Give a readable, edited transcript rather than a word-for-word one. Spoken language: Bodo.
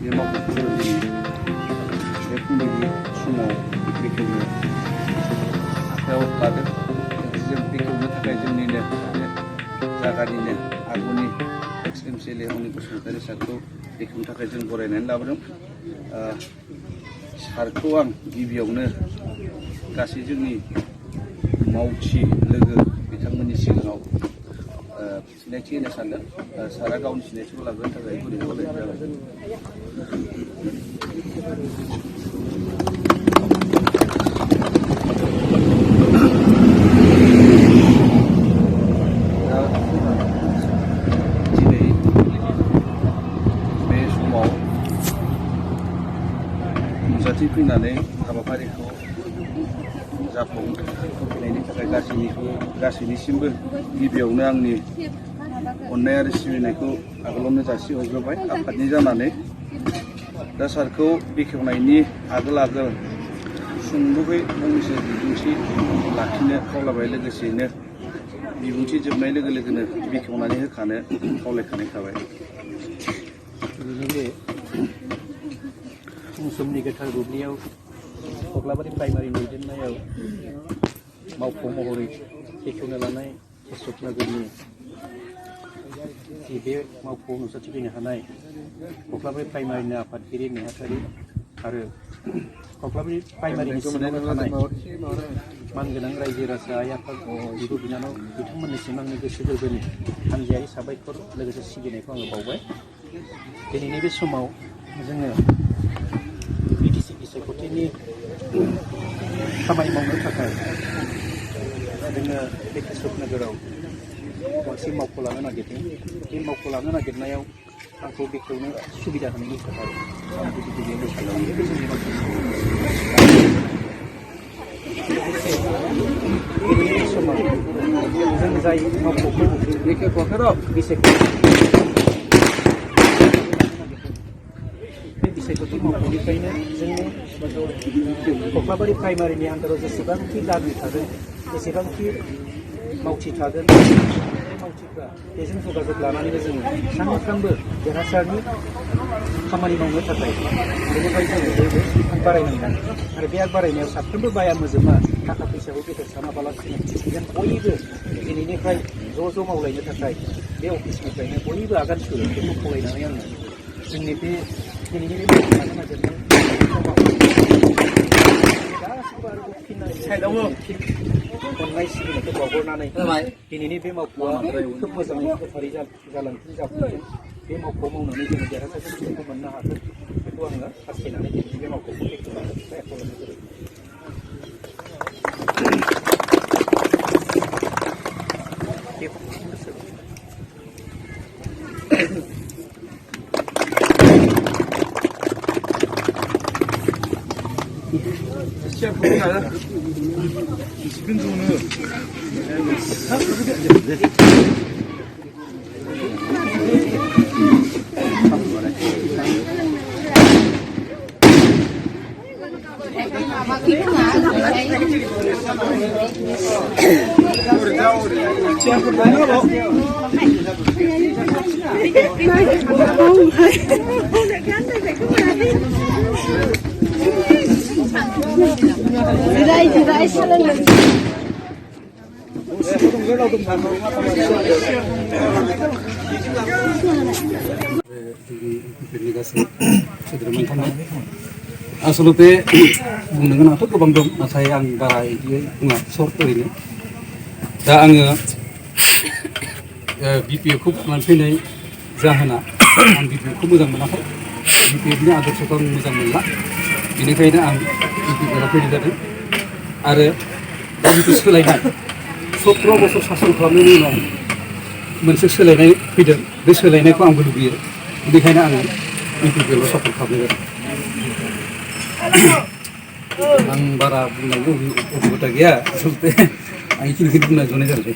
बे मावख'खौ बेफोरबायदि समाव बेखेवनो आखायाव लादों। जों बेखेवनो थाखाय जोंनिनो जायगानिनो आगुनि एक्स MCLA अनिल बसुमतारी सारखौ बेखेवनो थाखाय जों बरायनानै लाबोदों। सारखौ आं गिबियावनो गासै जोंनि मावथि लोगो बिथांमोननि सिगाङाव सिनायथि होनो सानदों। सारा गावनि सिनायथिखौ लाग्रोनो थाखाय गुरै खावलायनाय जाबाय। दिनै बे समाव नुजाथिफैनानै हाबाफारिखौ जाफुंहोनायनि थाखाय गासैनिसिमबो गिबियावनो आंनि अननाय आरो सिबिनायखौ आगोलावनो जासिहरग्रोबाय आफादनि जानानै। दा सारखौ बेखेवनायनि आगोल सुंद'यै फंनैसो बिबुंथि लाखिनो खावलायबाय। लोगोसेयैनो बिबुंथि जोबनाय लोगो लोगोनो बेखेवनानै होखानो खावलायखानाय थाबाय। समनि गोथार बुब्लियाव कक्लाबारि प्राइमारि दैदेननायाव मावख' महरै बेखेवनो लानाय अशोक नगरनि जि बे मावख'आव नुजाथिफैनो हानाय कक्लाबारि प्राइमारिनि आफादगिरि नेहाथारि आरो कक्लाबारि प्राइमारिनि सिङावनो थानाय मानगोनां रायजो राजा आइ आफा बिब' बिनानाव बिथांमोननिसिम आंनि गोसो गोरबोनि हानजायारि साबायखर लोगोसे सिबिनायखौ आङो बावबाय। दिनैनि बे समाव जोङो BTC बिसायख'थिनि खामानि मावनो थाखाय जोङो बे अशोक नगराव गंसे मावख' लानो नागिरदों। बे मावख' लानो नागिरनायाव आंखौ बेखेवनो सुबिदा होनायनि थाखाय आं गिबियाव गोसोखांदों। बे जोंनि दिनैनि समाव जों जाय मावख'खौ बिसायख'थि मावख'निफ्रायनो जोंनि कक्लाबारि प्राइमारिनि आन्दाराव जेसेबांखि गामि थागोन, जेसेबांखि मावथि थागोन, बे मावथिफ्रा बेजों जगाजग लानानैनो जोङो सानफ्रोमबो देरहासारनि खामानि मावनो थाखाय बेनिफ्राय जोङो बयबो आग बारायनांगोन। आरो बे आग बारायनायाव साफ्रोमबो बाया मोजोमा थाखा फैसाखौ बेथर सानाबालासिनो जों बयबो दिनैनिफ्राय ज' मावलायनो थाखाय बे अफिसनिफ्रायनो बयबो आगान सुरो। बेखौ खावलायनानै आङो जोंनि बे दिनैनि बे मावख' लानो नागिरनाय गासिबो आरोबाव अननाय सिबिनायखौ बावहरनानै दिनैनि बे मावख'आ खोब मोजाङै गोथारै जालांथों जाफुंथों। बे मावख'आव मावनानै जोङो देरहासारनि फिथाइखौ मोननो हागोन बेखौ आङो हास्थायनानै दिनैनि बे मावख'खौ बेखेवनानै आखायाव लानाय जाबाय। जिराय सोलोंनो आसलते बुंनो गोनांथ' गोबां दं, नाथाय आं बारा बिदियै बुङा सर्ट ओरैनो। दा आङो BPF खौ फैनाय जाहोना आं BPF खौ मोजां मोनाखै, BPF नि आदर्शखौ आं मोजां मोनला, बेनिखायनो आं BPF आव फैनाय जादों। आरो दा जिथु सोलायनाय 17 बोसोर सासन खालामनायनि उनाव मोनसे सोलायनाय फैदों, बे सोलायनायखौ आंबो लुबैयो, बेनिखायनो आङो BPF आव सापर्ट खालामनाय जादों। आं बारा बुंनांगौ अभिगता गैया, आसलते आं बेखिनिखौ बुंना जनाय जादों।